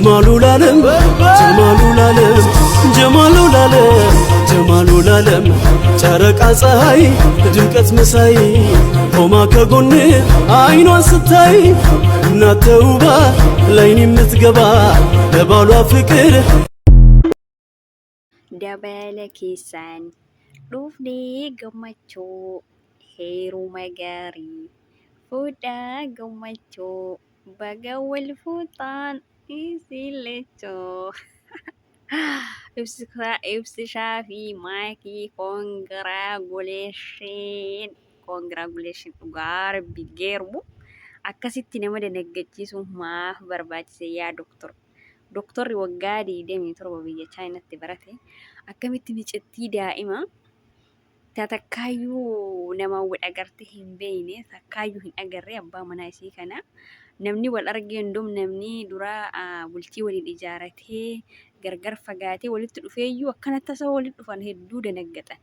ጀማሉ ላለም ጀማሉ ላለም ጀማሉ ላለም ጀማሉ ላለም ጨረቃ ፀሐይ ድምቀት መሳይ ቆማ ከጎን አይኗን ስታይ እናት ተውባ ላይን የምትገባ ለባሏ ፍቅር Dabala keessaan dhufnee gammachuu heeruma gaarii fuudhaa gammachuu baga wal fuutaan isin lechoo. Ibsishaa fi maakii congratulation congratulation dhugaa rabbi geerbu akkasitti nama danaggachiisuun maaf barbaachise yaa doktor. Doktorri waggaa 27 biyya Chaayinaatti barate akkamitti micittii daa'ima ta takkaayyuu nama wal agarte hin beekne, takkaayyuu hin agarre abbaa manaa isii kana namni wal argee hundum namni dura bultii waliin ijaaratee gargar fagaatee walitti dhufeeyyuu akkanatti tasa walitti dhufan hedduu danaggatan.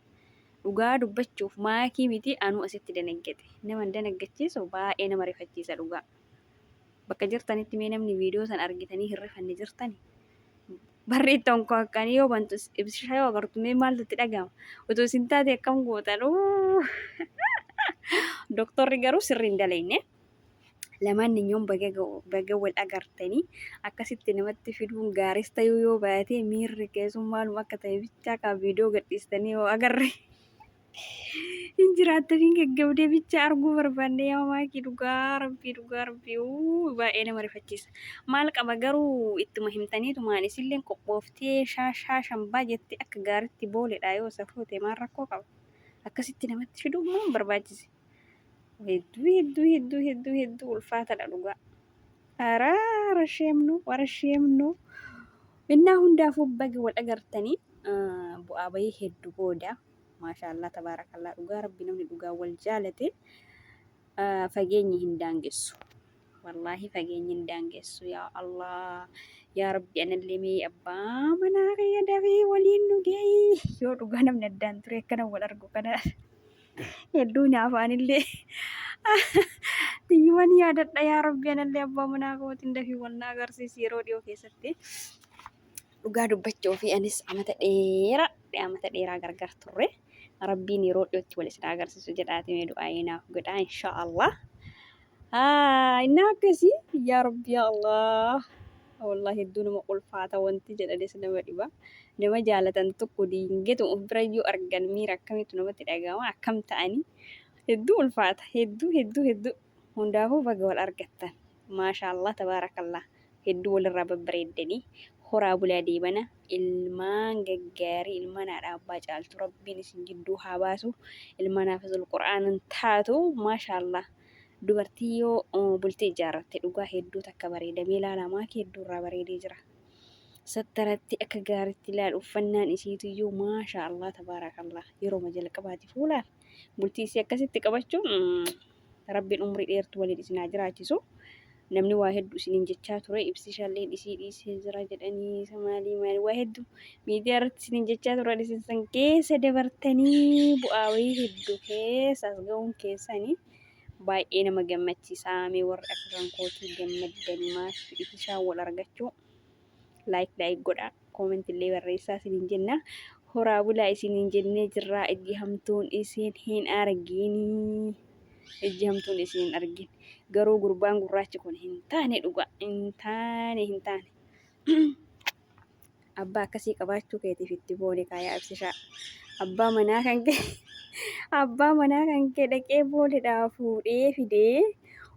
Dhugaa dubbachuuf maakii miti anuu asitti danaggate. Nama hin danaggachiisu, baay'ee nama rifachiisa dhugaa. Bakka jirtanitti mee namni viidiyoo san argitanii hin rifanne jirtani? Barri itti onkoakkanii yoo bantu ibsishaa yoo agartu mee maaltu itti dhagahama? Utuu isin taate akkam gootan? Doktorri garuu sirri hin dalagne. Lamaan ninyoon baga baga wal agartanii akkasitti namatti fiduun gaaris ta'uu yoo baate miirri keessummaaluma akka ta'e bichaa kaa viidiyoo gadhiistanii yoo agarre. Hin jiraattaniin gaggabdee bicha arguu barbaanne yaa maakii, dhugaa rabbii, dhugaa rabbii, uu baay'ee nama rifachiisa. Maal qaba garuu ittuma himtaniitumaan isilleen qophooftee shaashaa shambaa jettee akka gaaritti booledha yoo isa fuute maal rakkoo qaba? Akkasitti namatti fiduun maal barbaachise? Hedduu hedduu hedduu hedduu hedduu ulfaatadha dhugaa. Ara sheemnu wara sheemnu. Innaa hundaafuu baga wal agartanii bu'aa bahii hedduu booda. Maashaallah tabaarakallah, dhugaa rabbi namni dhugaa wal jaalate fageenyi hin daangessu. Wallaahi fageenyi hin daangessu. Yaa Allah, yaa rabbi, anallee mee abbaa manaa kiyya dafii waliin nu geeyi. Yoo dhugaa namni addaan ture akkana wal argu kana hedduu nyaafaanillee tiyyuman yaadadha. Yaa rabbi, anallee abbaa manaa kootiin dafii wal na agarsiisi yeroo dhiyoo keessatti. Dhugaa dubbachuu fi anis amata dheeraa amata dheeraa gargar turre. Rabbiin yeroo dhiyootti wal isin agarsiisu jedhaati mee du'aayii naaf godhaa insha Allah. Inni akkasii yaa rabbi yaa Allah. Wallahi hedduu nama ulfaata, wanti jedhanis nama dhiba. Nama jaalatan tokko diingetu of bira yoo argan miira akkamiitu namatti dhaga'ama, akkam ta'anii, hedduu ulfaata, hedduu hedduu hedduu. Hundaafuu baga wal argattan. Maasha Allah tabaarakallah. Hedduu walirraa babbareeddanii horaa bulaa deebana. Ilmaan gaggaarii ilmaan haadha abbaa caaltu rabbiin isin jidduu haa baasu. Ilmaan hafizul qur'aanan taatu. Maasha Allah. Dubartii yoo bultii ijaarratte dhugaa hedduu takka bareedamee ilaalamaa kee hedduu irraa bareedee jira. Sattaratti akka gaariitti ilaalu, uffannaan isiituyyuu maasha Allah tabaarakallah. Yeroo jalqabaati fuulaaf bultii isii akkasitti qabachuun rabbiin umrii dheertuu waliin isin haa jiraachisu. Namni waa hedduu isiniin jechaa ture, ibsishallee isii dhiisee jira jedhanii isa maalii maalii waa hedduu miidiyaa irratti isiniin jechaa turan, isin san keessa dabartanii bu'aa wayii hedduu keessa as ga'uun keessanii baay'ee nama gammachiisa. Mee warri akka kan kootii gammaddanii maaf ibsishaan wal argachuu like like godhaa, comment illee barreessaa isiniin jenna. Horaa bulaa isiniin jennee jirraa, ijji hamtuun isin hin arginii. Ijji hamtuun isin hin argin. Garuu gurbaan gurraachi kun hin taane, dhugaa hin taane, hin taane. Abbaa akkasii qabaachuu keetiif itti boone kaayaa ibsishaa. Abbaa manaa kan kee dhaqee booledhaa fuudhee fidee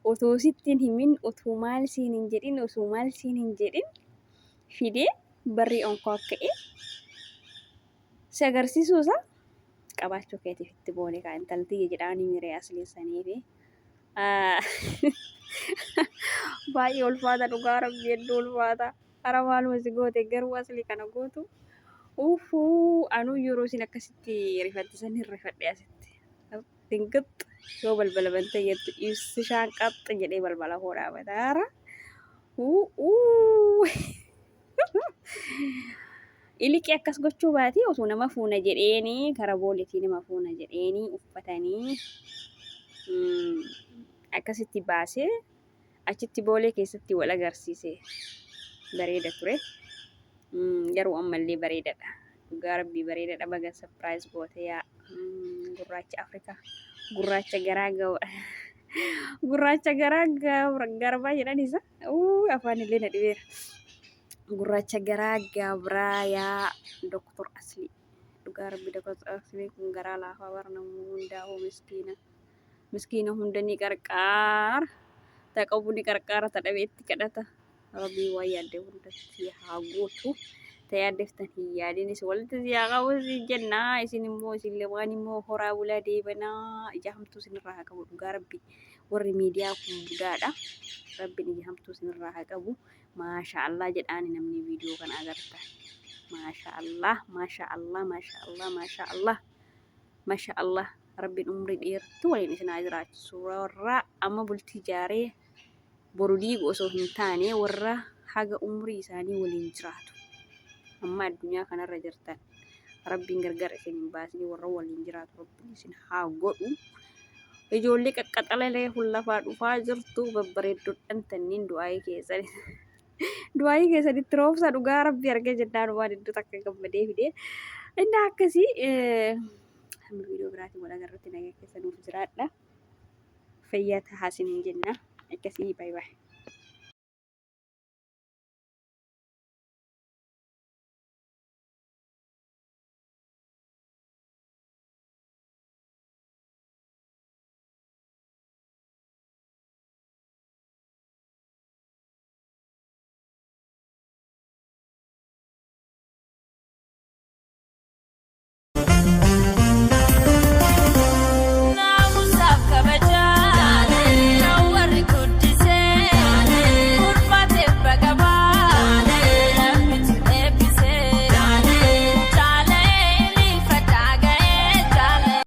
utuu sitti hin himin, utuu maal siin hin jedhin, utuu maal siin hin jedhin fidee barrii onkoo akka'ee si agarsiisuu isaa qabaachuu keetiif itti boone kaa intaltiyya jedhaanii miree asliisanii fi baay'ee ulfaata, dhugaa rabbi hedduu ulfaata. Ara maaluma si goote garuu asli kana gootu? Uffuu, anuu yeroo isin akkasitti rifattisan hin rifadhe asitti. Dinqix yoo balbala bantee jettu ibsishaan qaxxi jedhee balbala koo dhaabata. Uuu. Iliqii akkas gochuu baatee osoo nama fuuna jedheeni kara booletii nama fuuna jedheeni uffatanii akkasitti baasee achitti boolee keessatti wal agarsiise. Bareeda ture. Garuu ammallee bareedadha. Dhugaa rabbii bareedadha baga surprise goote yaa gurraacha Afrikaa. Gurraacha garaa gabra. Gurraacha garaa garbaa jedhan isa. Uu afaan illee na dhibeera. Gurraacha garaa gabraa yaa Doktor Aslii. Dhugaa rabbi Doktor Aslii kun garaa laafaa bara namuu hundaa'uu miskiina. Miskiina hunda ni qarqaara. Ta qabu ni qarqaara ta dhabe itti kadhata. Rabbii waan yaadde hundatti haa guutu. Ta yaaddeftan hin yaadinis walitti si haa qabu si jenna. Isin immoo isin lamaan immoo horaa bulaa deebanaa. Ija hamtuu isinirraa haa qabu dhugaa rabbi. Warri miidiyaa kun budaadha. Rabbiin ija hamtuu isinirraa haa qabu. Maasha Allah jedhaani namni viidiyoo kana agartan. Maasha Allah, maasha Allah, maasha Allah, maasha Allah. Masha Allah rabbiin umrii dheertuu waliin isin haa jiraachisu. Warra amma bultii jaaree boru diigu osoo hin taane warra haga umrii isaanii waliin jiraatu. Amma addunyaa kanarra jirtan rabbiin gargar isin hin baasin warra waliin jiraatu rabbiin isin haa godhu. Ijoollee qaqqaxalalee kun lafaa dhufaa jirtu babbareeddoodhaan tanniin du'aayii keessan. Du'aayii keessanitti roobsa dhugaa rabbi argee jennaan waan iddoo takka gammadee fidee. Inni akkasii hamma viidiyoo biraatiin wal agarrutti nagaa keessa nuuf jiraadha. Fayyaa tahaa isiniin jenna. Akkasii baay'ee baay'ee.